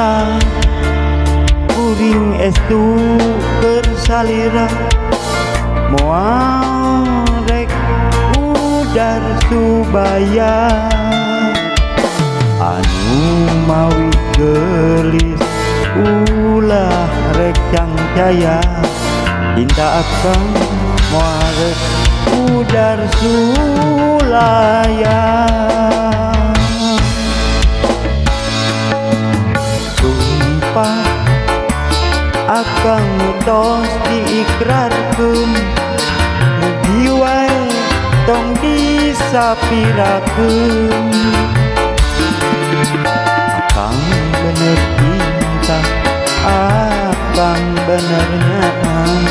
Cinta kuring estu keur salira, moal rek udar subaya. Anu mawi geulis ulah rek cangcaya, cinta akang moal rek udar sulaya. Sumpah akang tos diikrarkeun, mugi wae tong disapirakeun. Akang bener cinta, akang bener nyaah,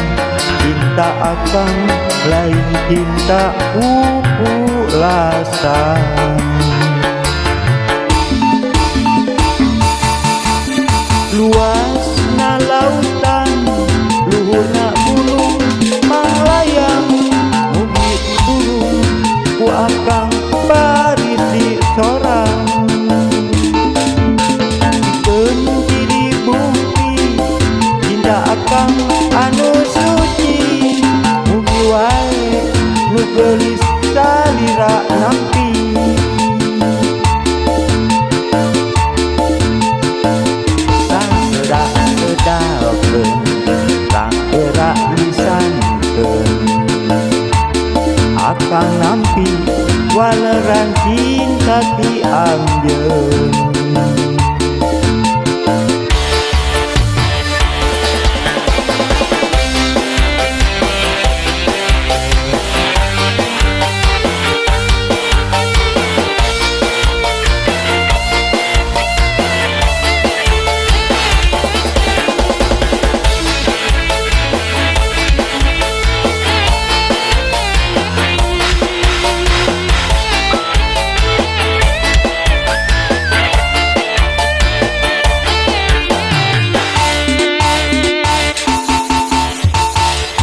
cinta akang lain cinta pupulasan. Luasna lautan, luhurna gunung manglayang, mugi burung ku akang baris di sorang. Pikeun jadi bukti cinta akang anu suci, mugi wae nu geulis salira nampi. Sakerak kedalkeun, rakerak lisankeun, akang nampi waleran cinta ti anjeun.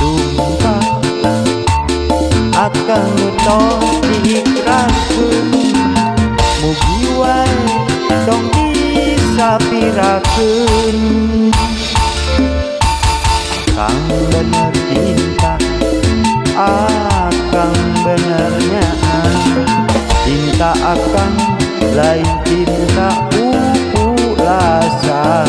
Sumpah akang tos diikrarkeun, mugi wae tong disapirakeun. Akang bener cinta, akang bener nyaah, cinta akang lain cinta pupulasan.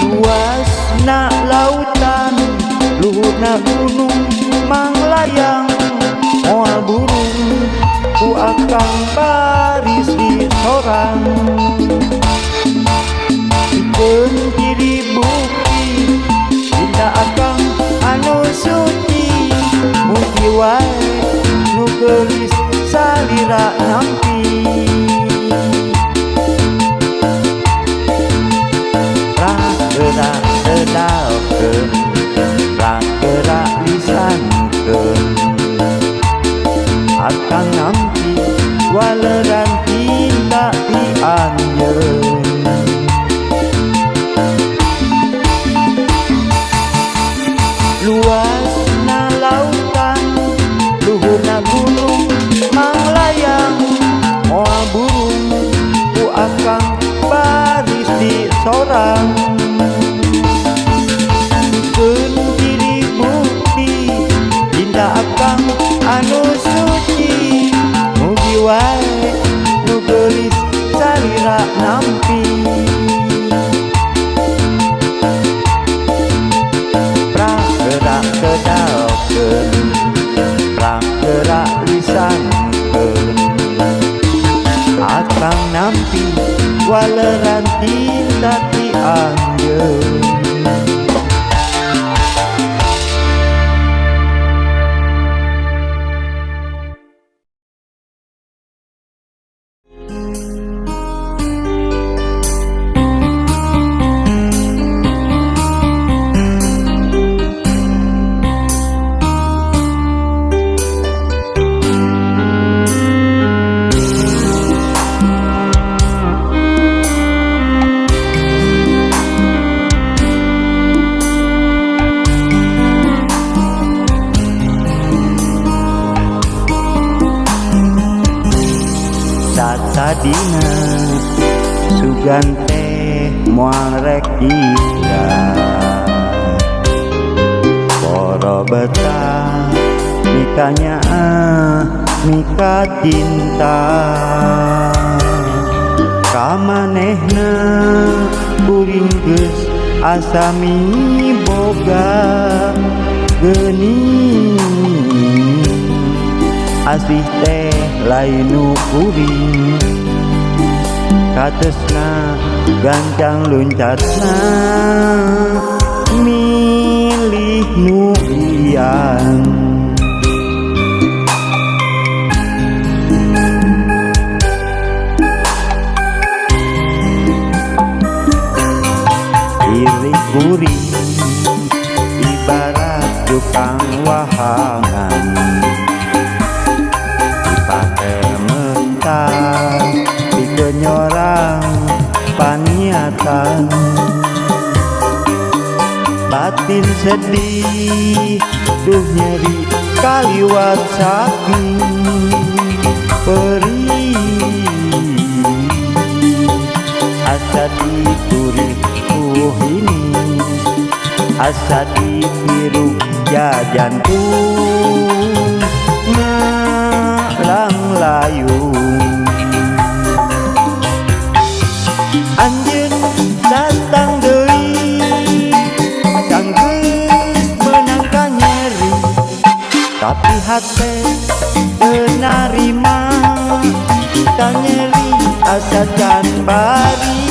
Luasna lautan, luhurna gunung manglayang, moal burung ku akang baris di sorang. Pikeun jadi bukti cinta akang anu suci, mugi wae nu geulis salira nampi. Rakerak kedalkeun, rakerak lisankeun, akang nampi waleran cinta ti anjeun. Luasna lautan, luhurna gunung manglayang, moal burung ku akang baris di sorang. Pikeun jadi bukti cinta akang anu suci, mugi wae nu geulis salira nampi. Pragerak kedalkeun, pragerak lisankeun, akang nampi waleran cinta ti anjeun. Satadina sugan teh moal rek hijrah. Poro betah mikanya mika cinta kamanehna kuring geus asa miboga geuning asih teh lain nu kuring katesna gancang luncatna milih nu lian. Iri kuring ibarat tukang wahangan dipake mentah pikeun nyorang paniatan batin sedih duh nyeri kaliwat saking perih asa diturih ku hini asa ditiru jajantung ngalang layung. Anjeun datang deui sanggeus meunang ka nyeri tapi hate teu narima ka nyeri asa can bari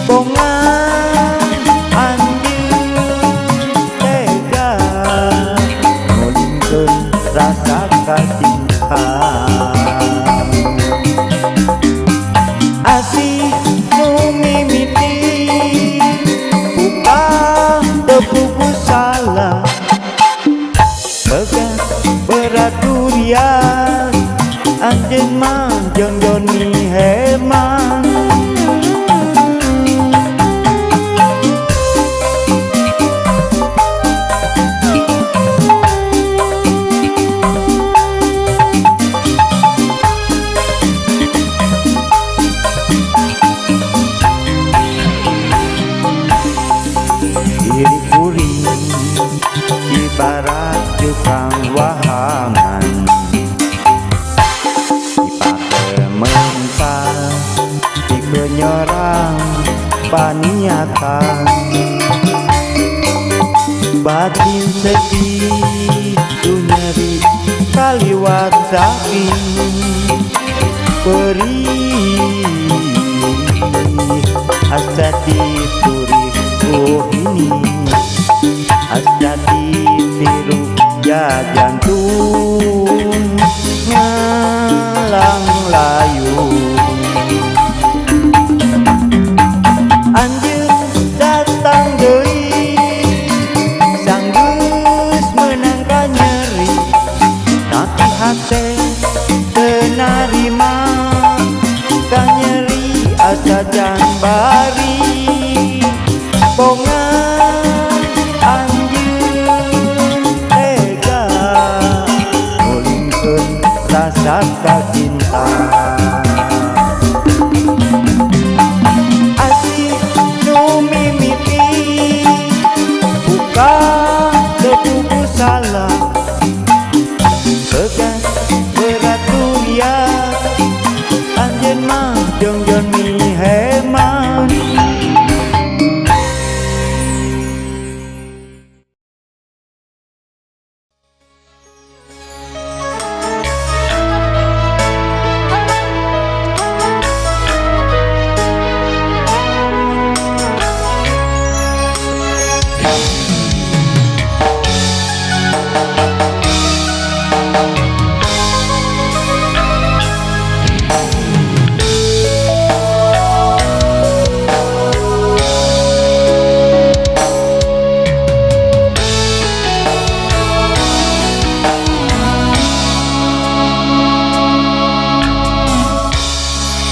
bongan anjeun tega ngulingkeun rasa kacinta. Asih nu mimiti buka teu puguh salah begas berat durian anjeun mah jeung Doni Heman. Iri kuring ibarat tukang wahangan dipake mentah pikeun nyorang paniatan batin sedih duh nyeri kaliwat saking perih asa diturih ku hini asa ditiru jajantung ngalang layung. Anjeun datang deui sanggeus meunang ka nyeri tapi hate teu narima ka nyeri asa can bari bongan anjeun tega ngulingkeun rasa kacinta. Asih nu mimiti buka teu puguh salah begas berat durian anjeun mah jeung Joni Heman.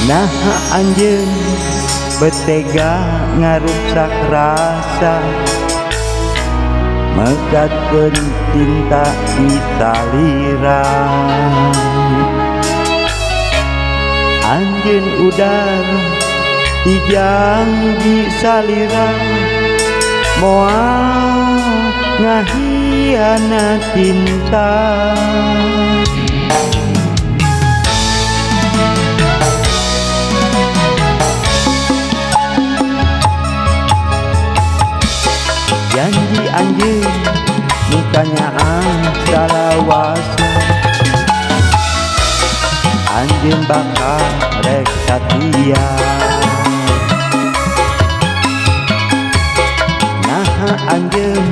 Nah anjeun betega ngaruksak rasa megatkeun cinta di salira. Anjeun udar dijanji salira moal ngahianat cinta. Janji anjeun nikahnya salawasna, anjeun bakal rek satia. Naha anjeun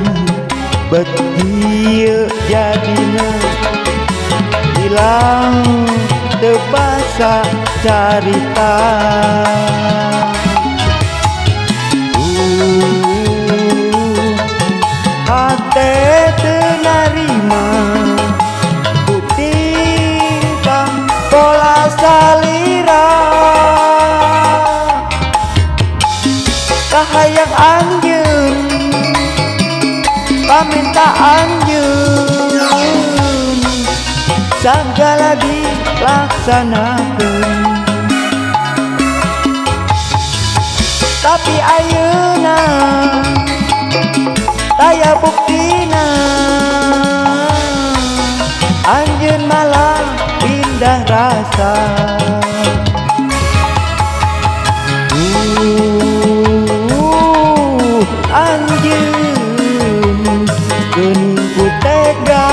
bet ieu jadina hilang teu basa carita. Hate teu narima ku tingkah pola salira, kahayang anjeun paminta anjeun sagala dilaksanakeun. Tapi ayeuna taya buktina anjeun malah pindah rasa. Anjeun geuning ku tega.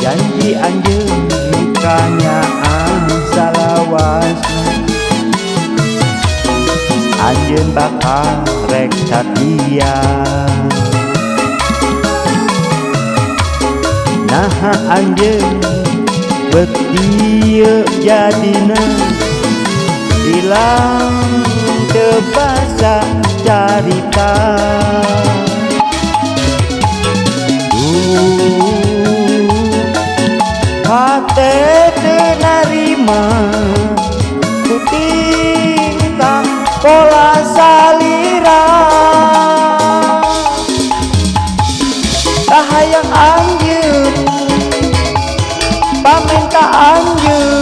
Janji anjeun nikahnya salawasna, anjeun bakal rek satia. Naha anjeun bet ieu jadina hilang teu basa carita. Hate teu narima ku tingkah pola salira, kahayang anjeun paminta anjeun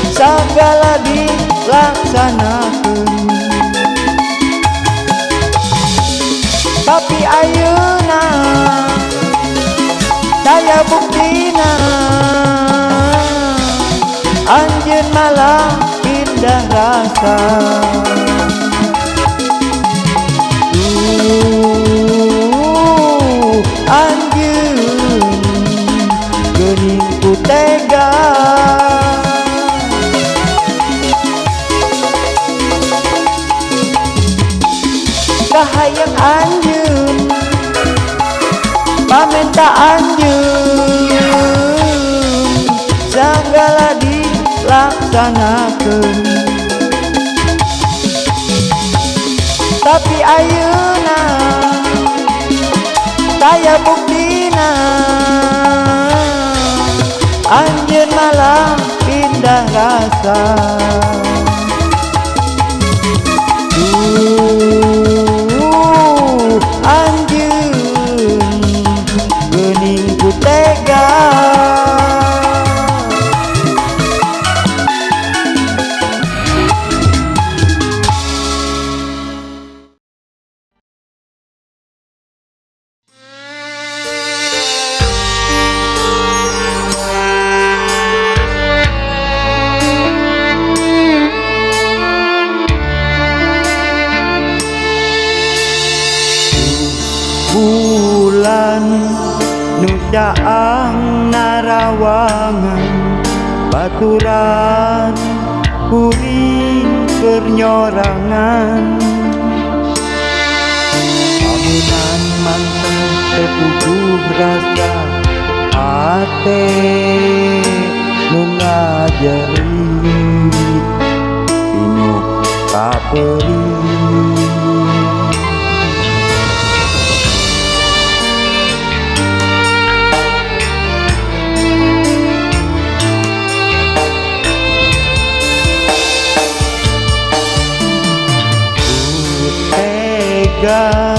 sagala dilaksanakeun. Tapi ayeuna taya buktina anjeun malah pindah rasa. Anjeun geuning ku tega. Kahayang anjeun paminta anjeun sagala dilaksanakeun. Tapi ayeuna taya buktina anjeun malah pindah rasa. Anjeun geuning ku tega. Bulan Nu caang narawangan baturan kuring keur nyorangan. Lamunan manten teu puguh rasa hate nu ngajerit pinuh kapeurih. Tega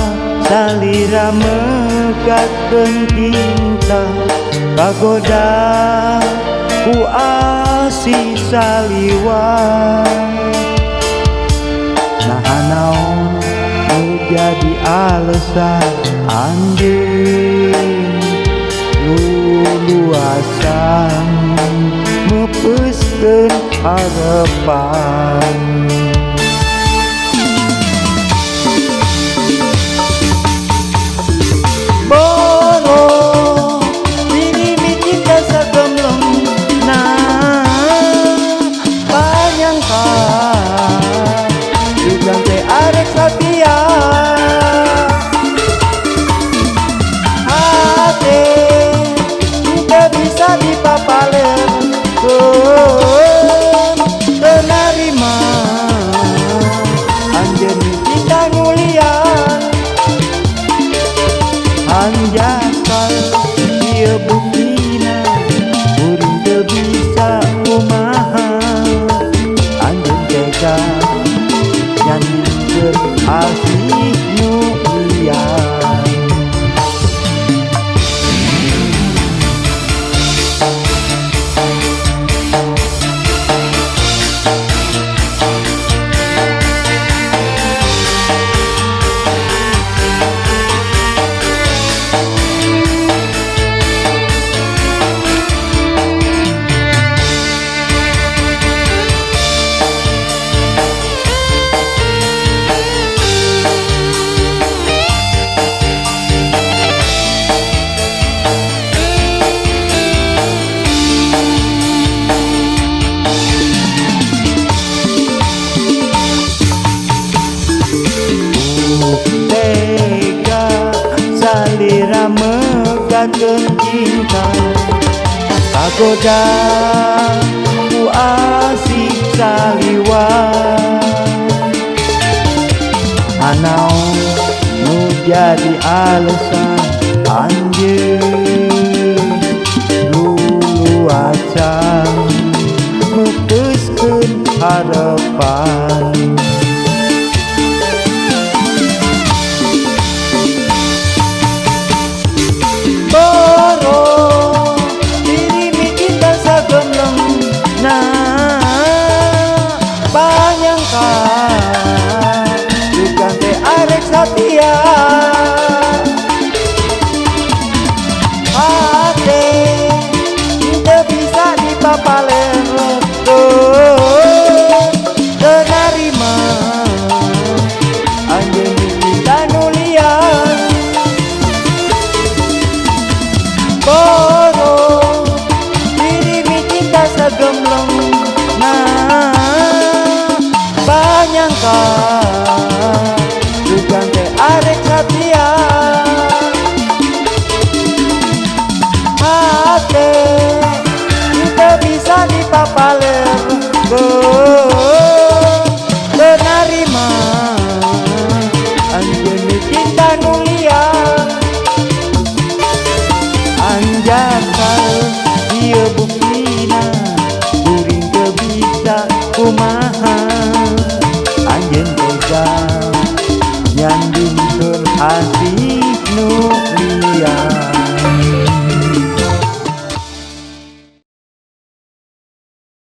salira megatkeun cinta, kagoda ku asih saliwat. Naha naon nu jadi alesan anjeun luluasan meupeuskeun harepan. Boro dirimi cinta sagemlengna, panyangka sugan teh arek satia. Hate teu bisa dipapalerkeun, teu narima anjeun cinta nu lian. Hanjakal ieu buktina kuring teu bisa kumaha, anjeun tega nyandingkeun asih nu lian. Tega salira megatkeun cinta, kagoda ku asih saliwat. Naon nu jadi alesan anjeun luluasan meupeuskeun harepan. Boro dirimi cinta sagemlengna, panyangka sugan teh arek satia. Hate teu bisa dipapalerkeun, teu narima anjeun cinta nu lian. Boro dirimi cinta sagemlengna, panyangka sugan teh arek satia. Hate teu bisa dipapalerkeun, teu narima anjeun cinta nu lian. Anjakal ieu buktina kuring teu bisa kumaha, anjeun tega nyandingkeun asih nu